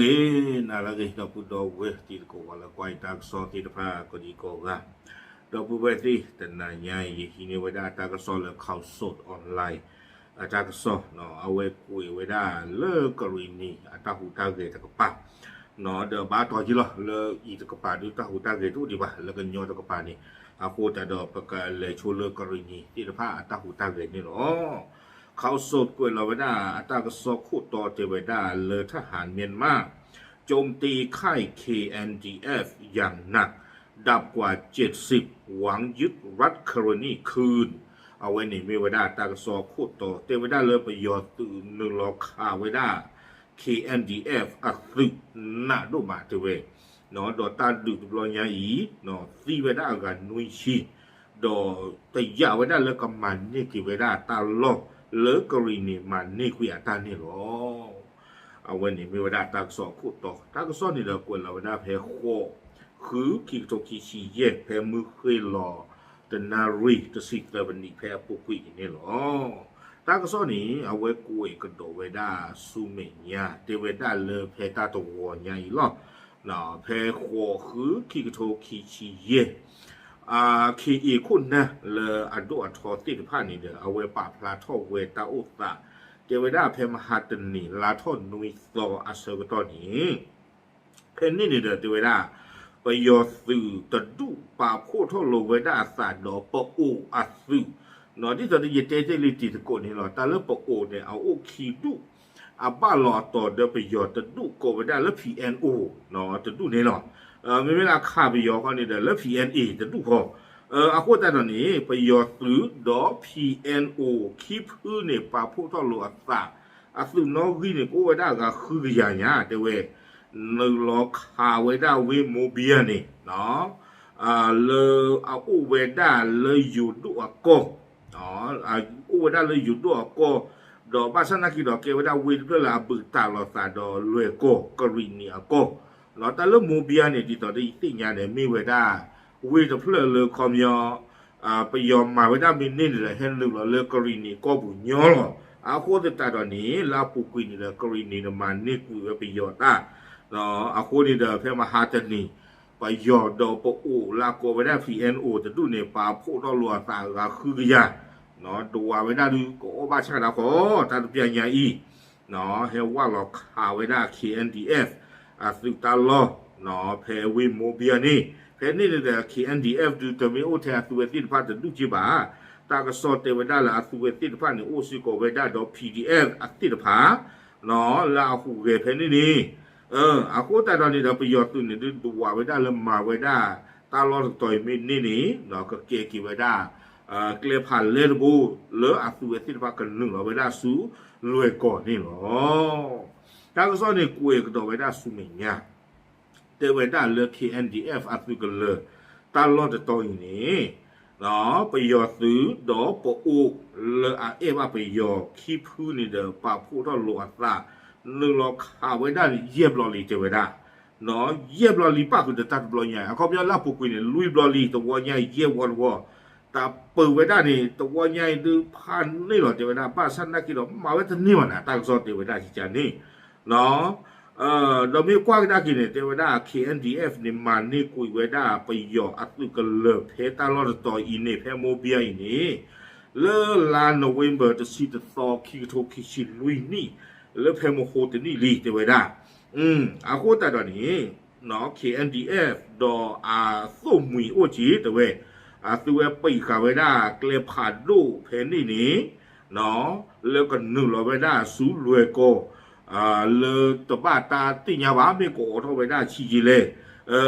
ဂ့ၤ, နၤလၢအဂ့ၤ ဒီပုၢ်ဒီဝဲၢ်တံၤသကိး ပှၤလၢကွၢ်ယတၢ်ကစီၣ်သ့ၣ်တဖၣ် ကိးဒံကိးဂၤ, ဒီပုၢ်ဝဲၢ်သ့ၣ် တနၤညါအံၤ ယဟံးန့ၢ်ဝဲဒၣ်တၢ်ကစီၣ်လၢ Khaosod Online အတၢ်ကစီၣ်, အဝဲကွဲးဝဲဒၣ်လၢကရံၣ်နံၤအတၢ်ဟူးတၢ်ဂဲၤတကပၤ, ဒီးဘၣ်တီၤက့ၤလီၤ လၢအံၤတကပၤဒုးတၢ်ဟူးတၢ်ဂဲၤတအိၣ်ဒံးဘၣ် လၢကညီတကပၤန့ၣ်, အဃိသတးဒီး ပကလဲၤဆိလၢကရံၣ်နံၤသ့ၣ်တဖၣ်အတၢ်ဟူးတၢ်ဂဲၤန့ၣ်လီၤ. Khaosod ကွဲးလီၤဝဲဒၣ်အတၢ်ကစီၣ်ခိၣ်တီတဲဝဲဒၣ်လၢ ทหารเมียนมา โจมตีค่าย เค เอ็น ดี เอฟ อย่างหนัก ดับกว่า เจ็ดสิบ หวังยึดรัฐคารานีคืน အဝဲန့ၣ်မ့ၢ်ဝဲဒၣ်တၢ်ကစီၣ်ခိၣ်တီ တဲဝဲဒၣ်လၢပယီၤသုးနုာ်လီၤခးဝဲဒၣ် เค เอ็น ดี เอฟ အသုးနးဒိၣ်မးတဲဝဲ, ဒီးတၢ်ဒုးတဘျီညါအံၤ သံဝဲဒၣ်အဂၤနွံဆံ, ဒီးတယာ်ဝဲဒၣ်လၢကမၤန့ၢ်က့ၤဝဲဒၣ်တၢ်လီၢ်လၢကရံၣ်နံၤမၤန့ၢ်ကွံာ်အတၢ်န့ၣ်လီၤ. အဝဲန့ၣ်မ့ၢ်ဝဲဒၣ်တၢ်ကစီၣ်အခိၣ်တီ, တၢ်ကစီၣ်န့ၣ်ဒီးကွဲးလီၤဝဲဒၣ်ဖဲ ဃိး ဃု ခံကထိခံဆံယဲၢ် ဖဲမုၢ်ဃ့ၢ်လီၤတနၣ်ရံၣ်တဆံသၢမံးနံးဖဲအပူၤကွံာ်အံၤန့ၣ်လီၤ. တၢ်ကစီၣ်န့ၣ် အဝဲကွဲးကဒီးဝဲဒၣ်ဆူမဲာ်ညါ တဲဝဲဒၣ်လၢဖဲတၢ်တဝီၤညါအံၤလီၤ. ဖဲ ဃိး ဃု ခံကထိခံဆံယဲၢ် ခ့အ့ခိၣ်နၢ်လၢအဒိၣ်အထီသ့ၣ်တဖၣ်န့ၣ်ဒီး အဝဲပာ်ဖျါထီၣ်ဝဲတၢ်အိၣ်သး တဲဝဲဒၣ်ဖဲမဟါတနံၤ လါထီၣ်နွံသီအဆၢကတီၢ်န့ၣ် ဖဲန့ၣ်န့ၣ်ဒီးတဲဝဲဒၣ် ပယီၤသုးတဒူၣ်ပာ်ဖှိၣ်ထီၣ်လိာ်ဝဲဒၣ်အသးဒီးပအိၣ်အသုး, ဒ်သိးဒီးယတဲတ့ၢ်လံတံၤသကိးန့ၣ်လီၤ. တၢ်လၢပအိၣ်န့ၣ် အအိၣ်ခံဒူၣ် အဘၣ်လီၤအတီၤဒီးပယီၤတဒူၣ်ကိးဝဲဒၣ်လၢ ပီၣ်အဲၣ်အိၣ် တဒူၣ်န့ၣ်လီၤ. မ့မ့ၢ်လၢခးပယီၤဃီန့ၣ်ဒီးလၢ ပီၣ်အဲၣ်အ့ၣ် တဒူၣ်ဃီ, အဃိသတးဒီးန့ၣ် ပယီၤသုးဒီး ပီၣ်အဲၣ်အိၣ် ခံဖုန့ၣ် ပာ်ဖှိၣ်ထီၣ်လိာ်အသး အသုးနီၣ်ဂံၢ်န့ၣ် ကအိၣ်ဝဲဒၣ်အဂၤဃုကယၤညါ တဲဝဲ နုာ်လီၤခးဝဲဒၣ်ဝ့ၢ်မိဘံယါန့ၣ် လၢအအိၣ်ဝဲဒၣ်လၢယိၤဒိၣ်အကီၢ်, အိၣ်ဝဲဒၣ်လၢယိၤဒိၣ်အကီၢ်, ဒီးဘၣ်ဆၣ်နာ်က့ဒီးကဲဝဲဒၣ်ဝ့ၢ်တဖျၢၣ်လၢအဘူးတံၢ်လိာ်သးဒီးလွဲၢ်ကီၢ် ကရံၣ်နံၤအကီၢ်, တၢ်လၢမိဘံယါန့ၣ် ဒ်သိးဒီးယသ့ၣ်ညါန့ၣ် မ့ၢ်ဝဲဒၣ် ဝ့ၢ်တဖျၢၣ်လၢခီပညီ ပယီၤမၤဝဲဒၣ်မ့ၢ်န့ၢ်န့ၣ်ဒီး ဟဲနုာ်လီၤလၢကရံၣ်နံၤကီၢ်ပူၤညီလီၤ. အဃိသတးဒီးန့ၣ် လၢအပူၤကွံာ်န့ၣ်ဒီး ကရံၣ်နံၤန့ၣ်မၤန့ၢ်ကွံာ်ဝဲပယီၤတၢ်, အဃိန့ၣ်ဒီး ဖဲမဟါတနံၤ ပယီၤဒီးပအိၣ်လၢအကိးဝဲဒၣ် ပီၣ်အဲၣ်အိၣ် တဒူၣ်န့ၣ် ပာ်ဖှိၣ်ထီၣ်လိာ်အသးအဂၤဃုကယၤ, ဒဝးဝဲဒၣ်ဒုး ကအီၣ်ဘၣ်ဆၣ်ကဒါဃီ တၢ်တပျၢ်ညါအံၤ ဟဲဝးလီၤခးဝဲဒၣ် ခ့အဲၣ်ဒံၣ်အဲၣ် အသုးတၢ်လီၢ် ဖဲဝ့ၢ်မိဘံယါန့ၣ်, ဖဲန့ၣ်န့ၣ်ဒီး ခ့အဲၣ်ဒံၣ်အဲၣ် ဒုးတမ့ၢ်အိၣ်ထဲအသုးဝဲသ့ၣ်တဖၣ်တဒူၣ်က့ဘၣ်, တၢ်ကစီၣ်တဲဝဲဒၣ်လၢအသုးဝဲသ့ၣ်တဖၣ်န့ၣ် အိၣ်စ့ၢ်ကီးဝဲဒၣ်ဒီး ပီၣ်အဲၣ်အ့ၣ် အသ့ၣ်တဖၣ် လၢအဟူးဂဲၤဖဲန့ၣ်န့ၣ်, အဃိသတးဒီးန့ၣ်ဒီး ပယီၤသုးန့ၣ်ဒုးဒဝးဝဲဒၣ်လၢမၤဝဲဒၣ် တၢ်လီၢ်တတီၤအံၤမ့ၢ်န့ၢ်န့ၣ် ကကဲက့ၤဝဲဒၣ် ကျဲဖးလဲတဘိ လၢအသုးဝဲသ့ၣ်တဖၣ်ကနုာ်လီၤဝဲဒၣ်ဆူလွဲၢ်ကီၢ်န့ၣ်လီၤ. တၢ်ကစီၣ်န့ၣ်ကွဲးကဒီးဝဲဒၣ်ဆူမဲာ်ညါ တဲဝဲဒၣ်လၢ ခ့အဲၣ်ဒံၣ်အဲၣ် အသုးကလၢၤ တၢ်လီၢ်တတီၤအံၤန့ၣ် ပယီၤသုးဒီးပအိၣ်လၢအအဲၣ်ဘၣ်ပယီၤခံဖုန့ၣ်ဒီး ပာ်ဖှိၣ်ထီၣ်လိာ်အသး နုာ်လီၤခးဝဲဒၣ်န့ၣ် ယဲၢ်ဘျီလံတဲဝဲဒၣ်, ယဲၢ်ဘျီလံ ပၣ်ဃုာ်ဒီးတၢ်တဘျီညါ အခီပညီလၢအပူၤကွံာ်န့ၣ် လွံၢ်ဘျီလံ တဝီညါအံၤ ယဲၢ်ဝီတဝီ, တၢ်ပၢၢ်ဝဲဒၣ်န့ၣ် တဝီညါအံၤဒုးဖးန့ၢ်လီၤတဲဝဲဒၣ် ဘၣ်ဆၣ်နာ်က့ဒီးမၤဝဲတန့ၢ်ဘၣ်န့ၣ် တၢ်ကစီၣ်တဲဝဲဒၣ်ကကန့ၣ် ဒီးမ့ၢ်ကွၢ်ကဒါက့ၤန့ၣ် တဲဝဲဒၣ် ခ့အဲၣ်ဒံၣ်အဲၣ် န့ၣ် မၤန့ၢ်ကွံာ်ဝဲဒၣ်ပယီၤအသုးကလၢၤ ဖဲတၢ်လီၢ်တတီၤအံၤန့ၣ် ဖဲမိဘံယါအံၤန့ၣ် လၢလါနိၣ်ဝ့ဘၢၣ် တဆံတသီ ခံကထိခံဆံလွံၢ်နံၣ် လၢဖဲမဟိတနံၣ်လံ တဲဝဲဒၣ်. အဃိသတးဒီးန့ၣ် ခ့အဲၣ်ဒံၣ်အဲၣ် ဒီးအသိၣ်မှံၤအိၣ်က့ၤ တဲဝဲ အသုဝဲပံာ်ဃာ်ဝဲဒၣ်ကျဲဖးဒိၣ်ဖဲန့ၣ်န့ၣ် လၢကနုာ်လီၤဝဲဒၣ်ဆူလွဲၢ်ကီၢ် လၢတဘၣ်တၢ်သ့ၣ်ညါဘၣ် မ့ၢ်ကအိးထီၣ်ဝဲဒၣ်ဆံးက့လဲၣ်.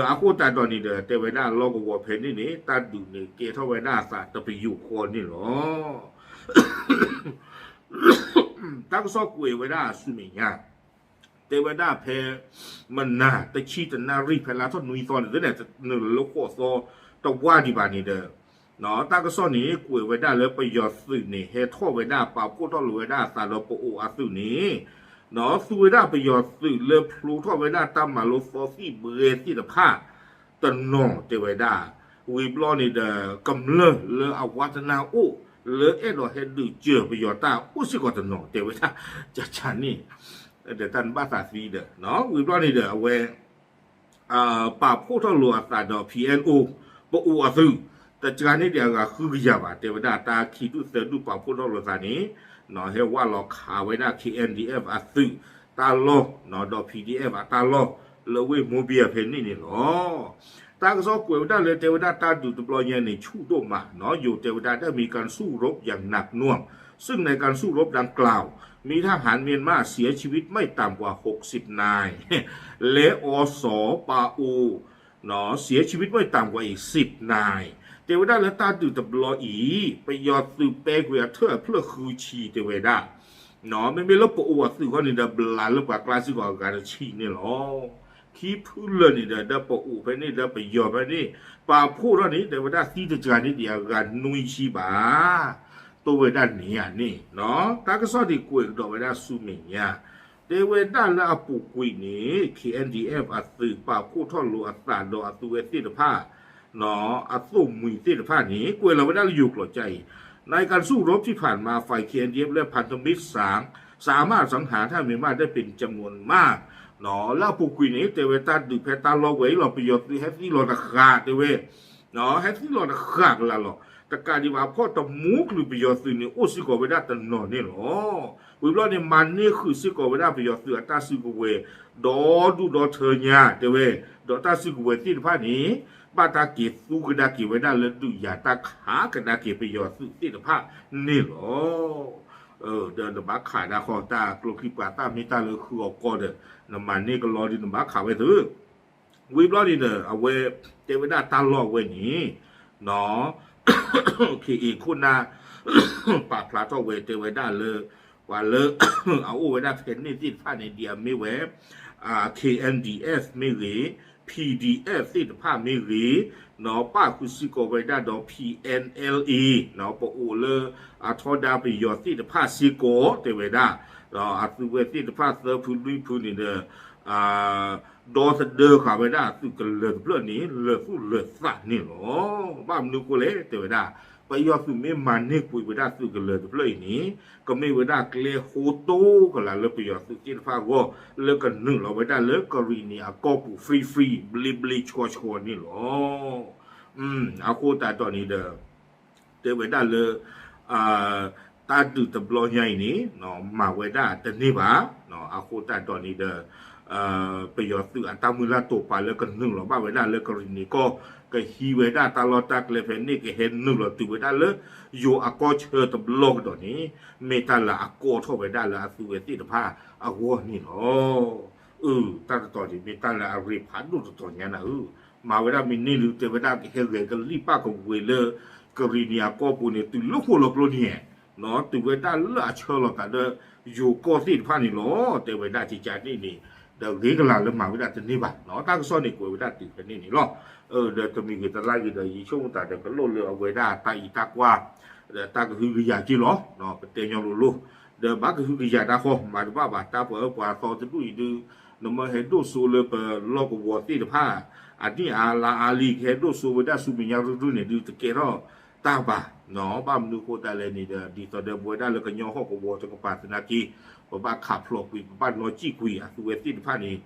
အဃိသတးဒီးန့ၣ်ဒီး တဲဝဲဒၣ်လီၢ်ကဝီၤဖဲန့ၣ်န့ၣ် တၢ်ဒုးန့ၣ်ကဲထီၣ်ဝဲဒၣ်အသးတပယူာ်ဃီန့ၣ်လီၤ. တၢ်ကစီၣ်ကွဲးဝဲဒၣ်ဆူမဲာ်ညါ တဲဝဲဒၣ်ဖဲ မနၤတဆံတနၣ်ရံၣ် ဖဲလါထီၣ်နွံသီန့ၣ် သ့န့ၣ် နုာ်လီၤလၢဃိးသီ တဝၢ်ဒံးဘၣ်န့ၣ်ဒီး တၢ်ကစီၣ်န့ၣ် ကွဲးဝဲဒၣ်လၢပယီၤသုးန့ၣ် ဟဲထီၣ်ဝဲဒၣ်ပာ်ဖှိၣ်ထီၣ်လိာ်ဝဲဒၣ်အသးဒီးပအိၣ်အသုးန့ၣ် ဒီးသူဝဲဒၣ်ပယီၤသုးလၢဖျိထီၣ်ဝဲဒၣ်တၢ်မၤလိသီသံၣ်ဘှဲသ့ၣ်တဖၣ် တနီၤတဲဝဲဒၣ် ဝံၤဘျီန့ၣ်ဒီး ကမျၢၢ်လၢအဝါတနၢ်အိၣ် လၢအဲၣ်ဒိးဟဲဒုးစၢၤပယီၤတၢ်အိၣ်စ့ၢ်ကီးတနီၤတဲဝဲဒၣ် ကကန့ၣ် ဒီးတၢ်နဘၣ်သးသံဒီး ဝံၤဘျီန့ၣ်ဒီး အဝဲ ပာ်ဖှိၣ်ထီၣ်လိာ်အသးဒီး P N O ပအိၣ်အသုး တစှၤန့ၢ်ဒံးအဂၤဃုကယၤဘၣ် တဲဝဲဒၣ်တၢ်ခံဒူၣ်သၢဒူၣ်ပာ်ဖှိၣ်ထီၣ်လိာ်သးန့ၣ် ဟဲဝးလီၤခးဝဲဒၣ် K N D F အသုးတၢ်လီၢ် ဒီး P D F အတၢ်လီၢ် လၢဝ့ၢ်မိဘံယၤဖဲန့ၣ်န့ၣ်လီၤ. တၢ်ကစီၣ်ကွဲးဝဲဒၣ်လၢတဲဝဲဒၣ်တၢ်ဒုးတဘျီညါန့ၣ် ဆူၣ်ဒိၣ်မး ယိၤတဲဝဲဒၣ် ได้มีการสู้รบอย่างหนักหน่วง ซึ่งในการสู้รบดังกล่าว มีทหารเมียนมาเสียชีวิตไม่ต่ำกว่าหกสิบนาย และ อส ปาโอ เสียชีวิตไม่ต่ำกว่าอีกสิบนาย တဲဝဲဒၣ်လၢတၢ်ဒုးတဘျီအံၤ ပယီၤသုးပဲကွံာ်အထၢၣ်အဖျၢၣ်ဃုဆံ တဲဝဲဒၣ် မ့မ့ၢ်လၢပအိၣ်အသုးဃီန့ၣ်ဒီး ဘျးလၢပှၤကျါစ့ၢ်ကီးအဂၤတဆံန့ၣ်လီၤ. ခံဖုလၢာ်န့ၣ်ဒီး ဒီးပအိၣ်ဖဲန့ၣ်ဒီးပယီၤဖဲန့ၣ် ပာ်ဖှိၣ်ထီၣ်န့ၣ် တဲဝဲဒၣ်သံတစှၤန့ၢ်ဒံးအဂၤနွံဆံဘၣ် တိၢ်ဝဲဒၣ်န့ၣ်ဧါန့ၣ် တၢ်ကစီၣ်ဒံးကွဲးကဒီးဝဲဒၣ်ဆူမဲာ်ညါ တဲဝဲဒၣ်လၢအပူၤကွံာ်န့ၣ် K N D F အသုးပာ်ဖှိၣ်ထီၣ်လိာ်အသးဒီးအသုးဝဲသ့ၣ်တဖၣ် အသိၣ်မှံၤသ့ၣ်တဖၣ်န့ၣ် ကွဲးလီၤဝဲဒၣ်လၢယိၤကျိာ်ကါအံၤ ในการสู้รบที่ผ่านมาฝ่าย เคเอ็นดีเอฟ และพันธมิตรสามสามารถสังหารทหารเมียนมาได้เป็นจำนวนมาก လၢအပူၤကွံာ်န့ၣ် တဲဝဲတၢ်ဒုးဖဲတၢ်လီၢ်ဝဲအံၤလီၤ ပယီၤသုးဟဲသံလီၤတဃၣ် တဲဝဲ ဟဲသံလီၤတဃၣ်ကလာ်လီၤ. တကးဒံးဘၣ်ဖီၣ်တမူကလုာ်ပယီၤသုးန့ၣ် အိၣ်စ့ၢ်ကီးဝဲဒၣ်တနီၤန့ၣ်လီၤ. ဝံၤဘျီန့ၣ် မၤန့ၢ်ဃုာ်စ့ၢ်ကီးဝဲဒၣ်ပယီၤသုးအတၢ်စုကဝဲၤ ဒီဒူၣ်ဒီထၢညါ တဲဝဲ ဒီးတၢ်စုကဝဲၤသ့ၣ်တဖၣ်န့ၣ် ဘၣ်တၢ်က့ၤသူကဒါက့ၤဝဲဒၣ်လၢဒုးယၤ တၢ်ခးကဒါက့ၤပယီၤသုးသ့ၣ်တဖၣ်န့ၣ်လီၤ. ဒီးနဘၣ်ခးဒၣ်ဃီ တၢ်ကျိချံပှၤသၣ်မ့ၢ်တၢ်လၢဃုအီၤကီၢ်ဒီး နမၤန့ၢ်ကလီဒီး နဘၣ်ခးဝဲသု ဝံၤဘျီန့ၣ်ဒီး အဝဲတဲဝဲဒၣ်တၢ်လီၢ်ဝဲန့ၣ် ခ့အ့ခိၣ်နၢ် ပာ်ဖျါထီၣ်ဝဲတဲဝဲဒၣ်လၢ ပှၤလၢ အအိၣ်ဝဲဒၣ်ဖဲန့ၣ်သ့ၣ်တဖၣ်န့ၣ် ဒ်အမ့ၢ်ဝဲ K N D F မ့ၢ်ဂ့ၤ P D F သ့ၣ်တဖၣ်မ့ၢ်ဂ့ၤ ပၣ်ဃုာ်စ့ၢ်ကီးဝဲဒၣ်ဒီး P N L A ပအိၣ်လၢအထီဒါပယီၤသ့ၣ်တဖၣ်စ့ၢ်ကီး တဲဝဲဒၣ် ဒီးအသုးဝဲသ့ၣ်တဖၣ်သၢဖုလွံၢ်ဖုန့ၣ်ဒီး ဒီသဒၢဃာ်ဝဲဒၣ်အသုးကလၢၤတဖျၢၣ်န့ၣ် လၢာ်သူၣ်လၢာ်သးန့ၣ်လီၤ. ဘၣ်မနုၤအဃိလဲၣ် တဲဝဲဒၣ် ပယီၤသုးမ့ၢ်မၤန့ၢ်ကွံာ်ဝဲဒၣ်သုးကလၢၤတဖျၢၣ်အံၤန့ၣ် ကမ့ၢ်ဝဲဒၣ်ကျဲဃိတိကလာ်လၢပယီၤသုးသ့ၣ်တဖၣ်အဂီၢ် လၢကနုာ်လီၤဝဲဒၣ်လၢကရံၣ်နံၣ်အကီၢ်ပူၤ free free ဘျ့ဘျ့ဆှီဆှီန့ၣ်လီၤ. အဃိသတးဒီးန့ၣ်ဒီး တဲဝဲဒၣ်လၢ တၢ်ဒုးတဘျီညါအံၤန့ၣ် မၤဝဲဒၣ်တန့ၢ်ဘၣ်. အဃိသတးဒီးန့ၣ်ဒီး ပယီၤသုးအတၢ်မုၢ်လၢ်တိာ်ပာ်လၢကနုာ်လီၤဘၣ်ဝဲဒၣ်လၢကရံၣ်နံၣ်ကီၢ် ကဟံးဝဲဒၣ်တၢ်လီၢ်တၢ်ကျဲဖဲန့ၣ် ကဟဲနုာ်လီၤတုၤဝဲဒၣ်လၢယိၤအကီၢ်ဆၢတဘျီကဒီးန့ၣ် မ့ၢ်တၢ်လၢအကိးထီၣ်ဝဲဒၣ်လၢအသုးဝဲသ့ၣ်တဖၣ်အဂီၢ်န့ၣ်လီၤ. အၢ တၢ်တတီၤန့ၣ် မ့ၢ်တၢ်လၢအရ့ဖးဒိၣ်တတီၤညါနၤဧၢ, မၤဝဲဒၣ်မ့ၢ်န့ၢ်ဒုး တဲဝဲဒၣ်ကဟဲဂဲၤကလံၣ်ပၣ်ကဝ့ၤလၢ ကရံၣ်နံၣ်အကီၢ်ပူၤန့ၣ် တုၤလၢဃိၣ်လီၤကျိန့ၣ် တုၤဝဲဒၣ်လၢအဆၢလီၤသးဒီး ယိၤကီၢ်သ့ၣ်တဖၣ်န့ၣ်လီၤ. တဲဝဲဒၣ်ကကန့ၣ်န့ၣ် ဒီးဂ့ၤကလာ်လၢမၤဝဲဒၣ်တန့ၢ်ဘၣ်နီၤ. တၢ်ကစီၣ်န့ၣ်ကွဲးဝဲဒၣ်တုၤဖဲန့ၣ်န့ၣ်လီၤ. ဒီးတမံၤဂ့ၤတလါဂ့ၤဒီး ယဆိကမိၣ်သးဒီးကလိၣ်လၢအဝဲဒၣ်တၢ်အံၤတၢ်ကွၢ် ဒီးတၢ်ကဟုကယာ်က့လီၤ. ပတဲညီလိၤလိၤ ဒီးဘၣ်ကဟုကယာ်တၢ်ဃီ မၤတဘၣ်ဘၣ် တၢ်ပှၤအၢပှၤသီတဒူၣ်အံၤဒုး နမ့ၢ်ဟဲဒိၣ်စိလၢပလီၢ်ကဝီၤသ့ၣ်တဖၣ် အနံၣ်အါလါအါလံ ကဟဲဒိၣ်စိဝဲဒၣ်ဆူမဲာ်ညါရုၢ်ရုၢ်န့ၣ်ဒုး တကဲထီၣ်တၢ်ဘၣ်နီၤ. ဘၣ်မနုၤအဃိသတးလဲၣ်န့ၣ်ဒီး ဒ်သိးဒီးပဝဲဒၣ်လၢကညီဟီၣ်ကဝီၤတကပၤသနာ်က့ ပဘၣ်ခးဖျိးကွံာ် ပဘၣ်နီၣ်ကံၣ်ကွံာ်အသုဝဲသ့ၣ်တဖၣ်န့ၣ်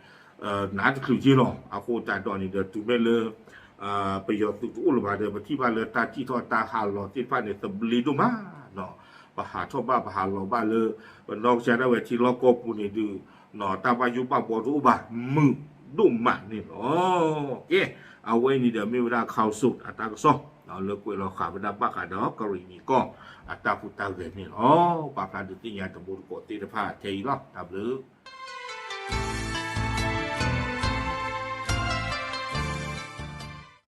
နးတချုးက့လီၤ. အဃိသတးဒီးန့ၣ်ဒီး တုၤမ့ၢ်လၢ ပယီၤသုးတအိၣ်လၢၤဘၣ်ဒီး ပထံၣ်ဘၣ်လၢတၢ်စံၣ်ထီၣ်တၢ်ဟးလီၤသ့ၣ်တဖၣ်န့ၣ် သဘျ့ဒိၣ်မးနီၤ. ပဟးထီၣ်ဘၣ်ပဟးလီၤဘၣ်လၢ ပနီၢ်ကစၢ်ဒၣ်ဝဲထံလီၢ်ကီၢ်ပူၤန့ၣ်ဒုး တၢ်ဘၣ်ယိၣ်ဘၣ်ဘှီတအိၣ်ဘၣ် မုာ်ဒိၣ်မးန့ၣ်လီၤ. ကဲ အဝဲအံၤန့ၣ်ဒီးမ့ၢ်ဝဲဒၣ် ข่าวสด အတၢ်ကစီၣ် လၢကွဲးလီၤဃာ်ဝဲဒၣ်ဘၣ်ဃးဒီးကရံၣ်နံၣ်ကီၢ် အတၢ်ဟူးတၢ်ဂဲၤန့ၣ်လီၤ. ပာ်ဖျါဒုးသ့ၣ်ညါတံၤသကိးသ့ၣ်တဖၣ်ထဲအံၤလီၤ. တၢ်ဘျုး